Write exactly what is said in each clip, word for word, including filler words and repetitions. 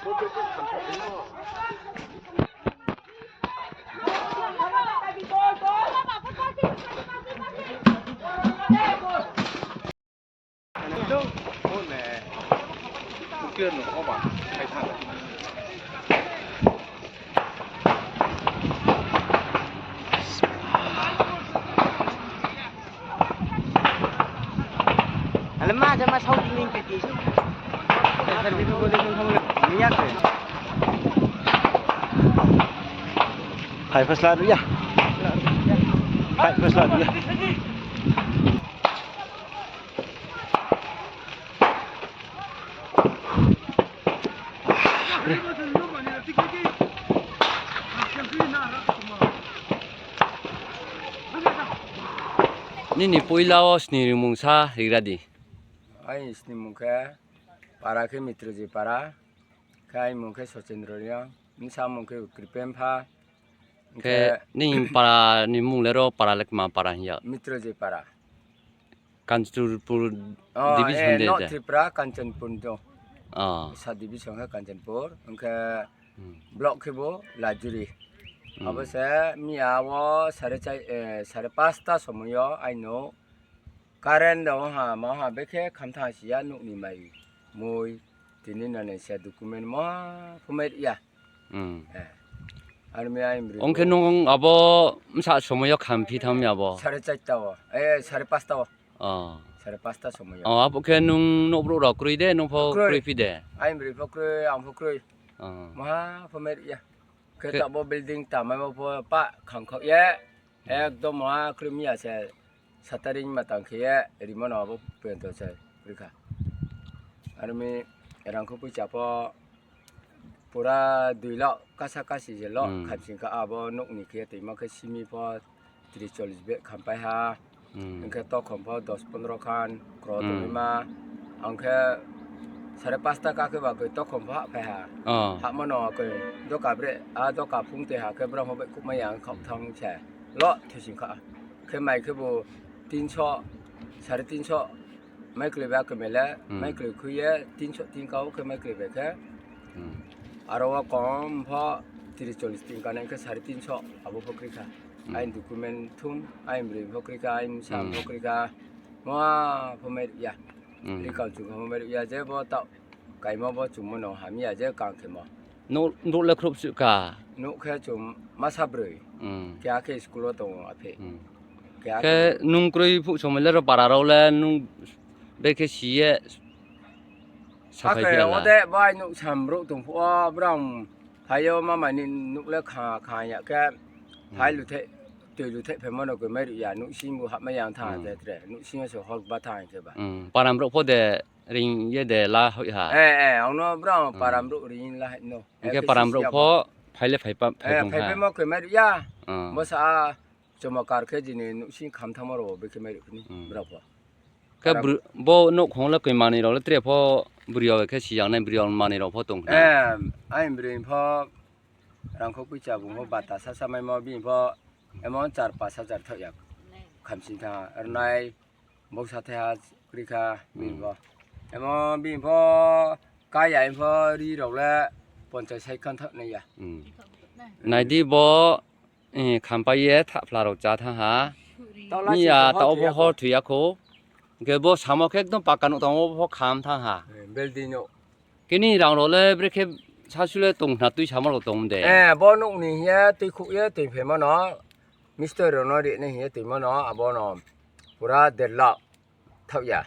Ale ma, jama sao di ning ke ti. Phai phasla ruh ya. Phai phasla ruh ya. Nini poila wo sni rimung sa rigra di. Aini snimung khe, para khe Mitroji para, khe aini mung khe Sochendro Reang, bsa mung khe Kripen pha. Khe nini para ni mung le ro para le kma para hing ya? Mitroji para. Kanchanpur division de, North Tripura, Kanchanpur do. Sub division khe Kanchanpur, hing khe block khe bo Lajuri. Abo se miya wo sare char, sare pasta somoi yo aino current rao ha, ma ha, bekhe khamtha si ya, nouh ni mai, mui, tini nani se document ma phumai ya. Ong khe nung abo bsa somoi yo khamphi thanng mi abo? Sare charta wo, sare pasta wo. Sare pasta somoi yo. Abo khe nung nouh brouh rao kroi de, nung pho kroi phi de? Aini broi pho kroi, ang pho kroi. Maha phumai ya. Khe tabo building tamaimo pho pah khangkhaoh ye. Ekdom maha kroi miya se shuttering ma tang khe ye rimo no abo pento se kroi kha. Aro mi rangkho poicha pho pura dui lakh kasa kasi je lo khamsing kha abo nouh ni khe ye toimo khe simi pho tris chollis bag khampai ha. Hing khe tokhom pho dos pondro khan kro tongnaima. Ang khe sare pasta ka khe ba koi tokhom pho hahphai ha. Hahmo no koi doka bre, a doka phung te ha khe brao pho baihkhouhmai ya ang khaoh thanng se. Lo thoising kha. Khe mai khe bo tinso, sare tinso mai kloi ba khe mai le, mai kloi khui ye tinso tin ka wo khe mai kloi bai khe. Aro wo kom pho tris chollis tin ka nai khe sare tinso abo pho kroi kha. Aini document thum, aini broi pho kroi kha, aini bsa pho kroi kha. Ma pho mai ruh ya. Ri kang chung pho mai ruh ya, je bo taoh kaimo bo chungmo no hamya je kang khemo. Nouh le khrouh suh ka? Nouh khe chung masa broi. Keha khe school wo tong ou aphe. Khe nung kroi phuh somoi le ro para rao le nung bekhe si ye saphai phi ya la? Ode bai nouh sam brouh tong phuh wo brao phai yo mama ni nouh le kha kha ya khe phai luthe, tui luthe phaimo no khe mai ruh ya, nouhsing bo hahmai ya thanng ha je tre, nouhsing yo se hor ba thanng khe ba. Param brouh pho de ring ye de la hoih ha? Ang no brao param brouh ring la hai no. Hing khe param brouh pho phai le phai pa, phai phai mo khe mai ruh ya. Bo sa a chomokar khe jini nouhsing kham thanngmo rao bekhe mai ruh phi ni brao pho. Khe bo nouhkhong le koi manoi rao le tre pho bri yao khe si yang nai, bri yao manoi rao pho tong khna? Aini broi pho rangkho poicha bung pho bata sasa maimo bini pho emon char pas hajar thaoh ya khamsing thanng ha. Aro nai bausa thai ha kroi kha bini pho. Emon bini pho kaya pho ri rao le ponchas sai khan thaoh nai ya. Nai di bo, khampai ye thahphla rao chá thanng ha. Miya taoh bo hor thoi ya khou. Hing khe bo samo khe ekdom paka nouh tangmo pho kham thanng ha. Khe nini rang rao le brekhe sasu le tong khna tuisamo rao tong de? Bo nouh ni hing ye tuikhouh ye tuiphaimo no, mistri rao no ri nai hing ye tuimo no, abo no pura der lakh thaoh ya.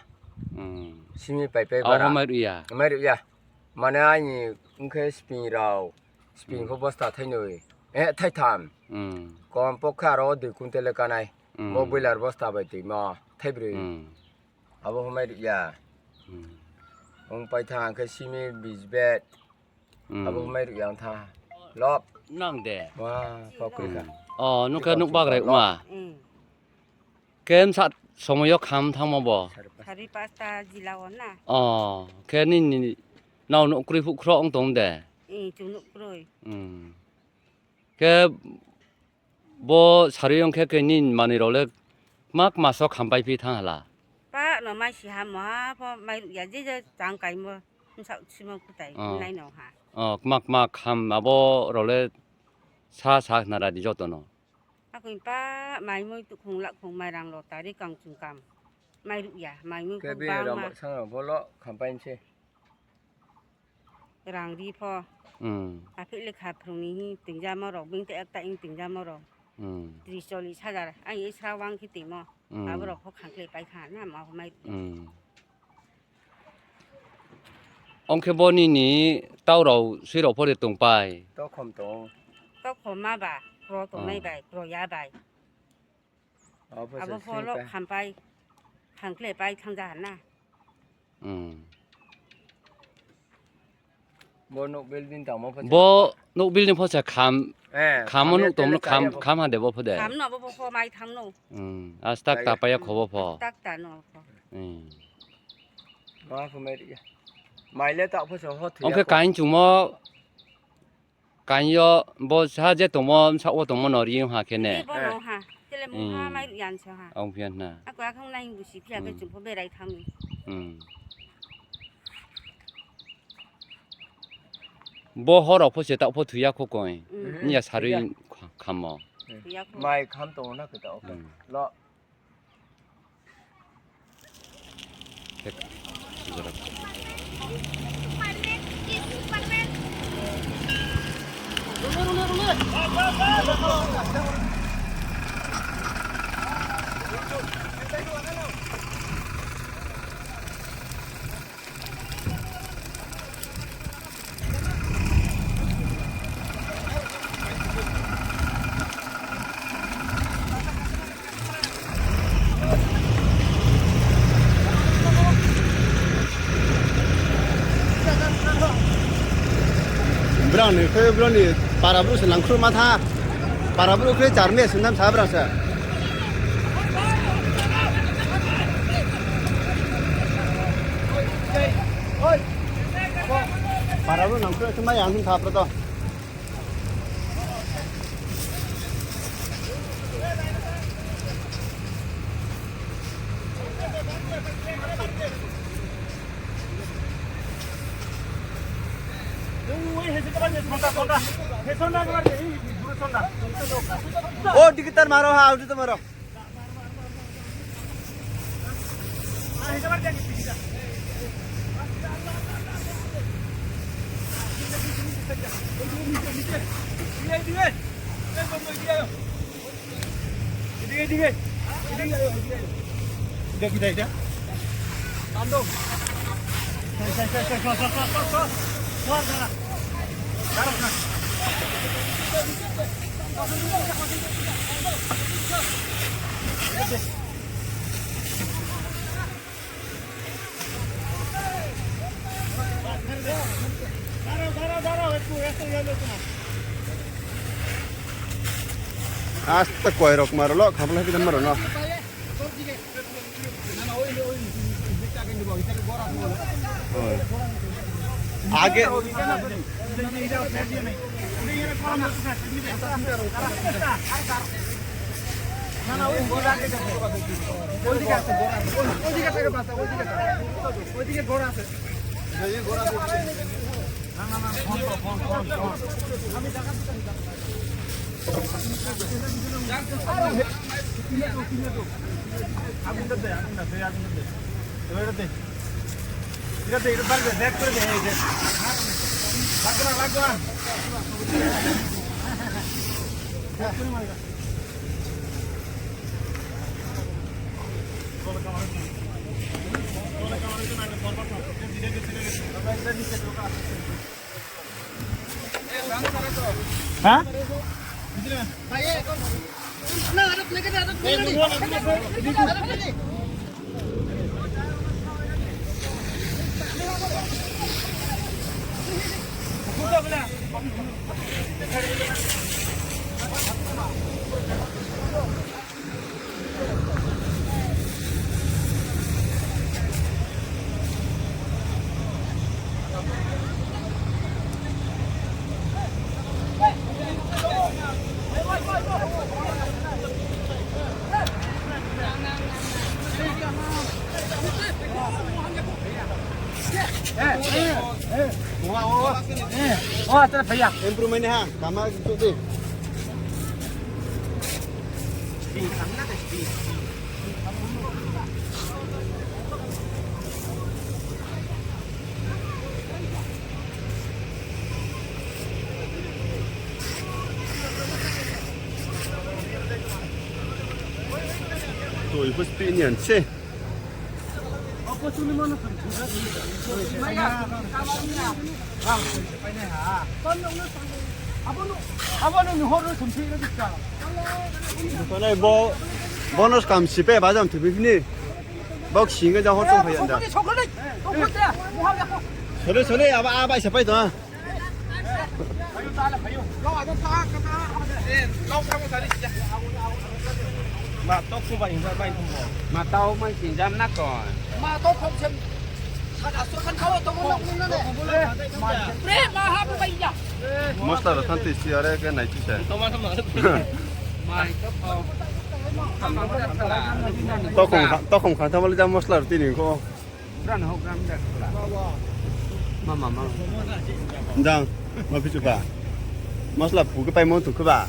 Simi paipai bara mai ruh ya. Mane aini ong khe spin rao, spin pho bosta thainoi, thaitham. Kom pho khe aro dui kuntel le kanai. Bo boiler bosta bai tuimo thaibroi. Abo pho mai ruh ya. Ong pai thanng khe simi bis bag. Abo pho mai ruh ya ong tha. Lop. Nang de. Pho kroi kha. Nung khe nouh bagrai ma. Khe bsa somoi yo kham thanngmo bo? Sari pasta jila wo na. Khe nini nao nouh kroi phuh khroh ong tong de? Khe bo sari ong khe khe nini manoi rao le kma kma so khampai phi thanng ha la? Pa no mai si ha mo ha pho mai ruh ya, je je chang kaimo bsaoh simo kutai nai no ha. O, kma kma kham abo rao le sa sa khna ra di joto no. Akoi pa maimui tukhong lakhong mairang lotari kangchung kam. Mairuh ya, maimui khe khong bangma. Rang ri pho. Hmm. Aphi lekha phrung ni hing tingjamo rao, bini te ekta hing tingjamo rao. Hmm. Tris chollis hajar, ang ye sra wang khe tongmo. Hmm. Abo rao pho khangkhle pai kha na, ma pho mairuh ya. Hmm. Ong khe bo nini tau rao, sui rao pho de tongpai? Tokhom tong. Tokhom ma ba, kro tongnai bai, kro ya bai. Abo pho lo khampai, khangkhle pai thangja ha na. Hmm. Bo nouh building tangmo pho se. Bo nouh building pho se kham, eh, kham o khamya nouh tong tele no kham, chaya bo. Kham ha de bo pho de. Kham no bo pho mai thang no. Hmm. Astak ta pai ya kho bo pho. Astak ta no pho. Hmm. Ma pho mai ri ya. Mai le ta pho se ho thu ya kho. Ong khe kain chungmo, kain yo bo sa je tongmo, bsa wo tongmo no ri ha khe ne. Ri bo no ha. Tele mungha mai ri yan sa ha. Ong phi ya na. Ako akhong nai busi phi ya khe chung pho berai thang ni. Hmm. Bo hor rao pho se taoh pho thu ya kho koi. Hmm. Ni ya sarui kha-, khamo. Thu ya kho. Mai kham tong na khe taoh pho. Hmm. Lo. Brang ni khe brang ni para bru se nangkhruh ma tha. Para bru khe charmi se nam sa brang se. Para bru nangkhruh se mai ang tha pra to. O diki tar maro ha, udu to maro. Asta koi rok maro lo, khamlai phi maro no. Age. হ্যাঁ? O, tara phai ya. Improve mai ni ha, kama tu di. Toi pho speed ni an se. Abo no ni hor no sumthi na dikka. Bo, bo no skam si pe ba jam thu bini. Bok sing ga ja hor song phai ya da. Sokol ni, sokol ni. Sokol ni, sokol ni, aba, aba sa pai to. Ma to khu bai, bai, bai khu bo. Ma tao mai sinjam na ko. Ma to khom sem. Sa da so kan khawa to mo na ne. Pre ma ha bai ya. Mosla ro thanti si are ke nai ti se. To ma ma. Mai to khom. To khom kha, to khom kha tha bale ja mosla ro tini ko. Bran ho gram da khla. Ma, ma, ma. Jang, ma pichu ba. Mosla phu ke pai mo tu ke ba.